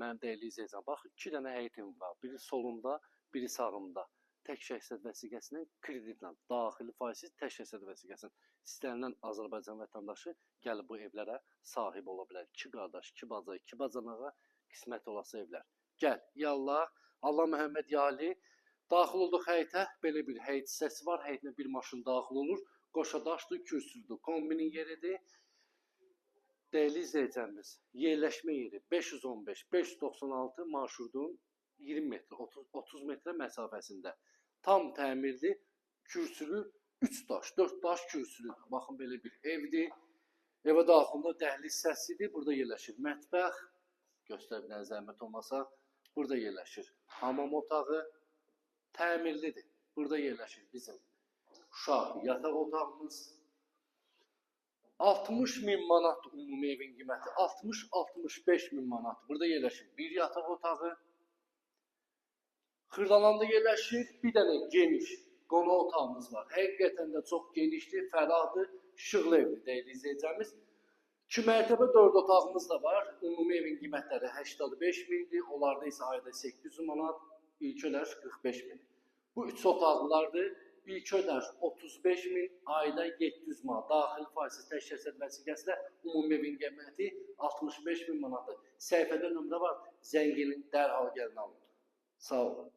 Mənim dəyərli izləyicilər, bax, 2 dənə həyətim var. Biri solunda, biri sağında. Tək şəxsiyyət vəsiqəsinin kreditlə, daxili faizsiz tək şəxsiyyət vəsiqəsinin istənilən Azərbaycan vətəndaşı gəlib bu evlərə sahib ola bilər. 2 qardaş, 2 bacı, 2 bacanağa qismət olası evlər. Gəl, yallah, Allah Məhəmməd ya Ali. Daxil olduq həyətə, belə bir həyət hissəsi var. Həyətinə bir maşın daxil olur. Qoşa daşdır, kürsülüdür, kombinin yeridir. Dəyərli izləyicilərimiz, yerləşmə yeri 515, 596 marşrutun 20 metr, 30 metrə məsafəsində. Tam təmirli, kürsülü 3 daş, 4 daş kürsülüdür. Baxın, belə bir evdir. Evə daxilində dəhliz hissəsidir. Burada yerləşir mətbəx. Göstər bir dənə zəhmət olmasa. Burada yerləşir hamam otağı. Təmirlidir. Burada yerləşir bizim uşaq yataq otağımız. 60 min manat ümumi evin qiyməti. 60-65 min manat. Burada yerləşir bir yataq otağı. Xırdalanda yerləşir. Bir dənə geniş qonaq otağımız var. Həqiqətən də çox genişdir, fərahdır, işıqlı evdir dəyərli izləyicilərimiz. 2 mərtəbə 4 otağımız da var. Ümumi evin qiymətləri 85 mindir. Onlarda isə ayda 800 manat, ilk ödəniş 45 min. Bu 3 otaqlılardır. İlk ödəniş 35 min, ayda 700 manat. Daxili faizsiz tək şəxsiyyət vəsiqəsi də ümumi evin qiyməti 65 min manatdır. Səhifədə nömrə var. Zəng eləyin, dərhal gəlin alın. Sağ olun.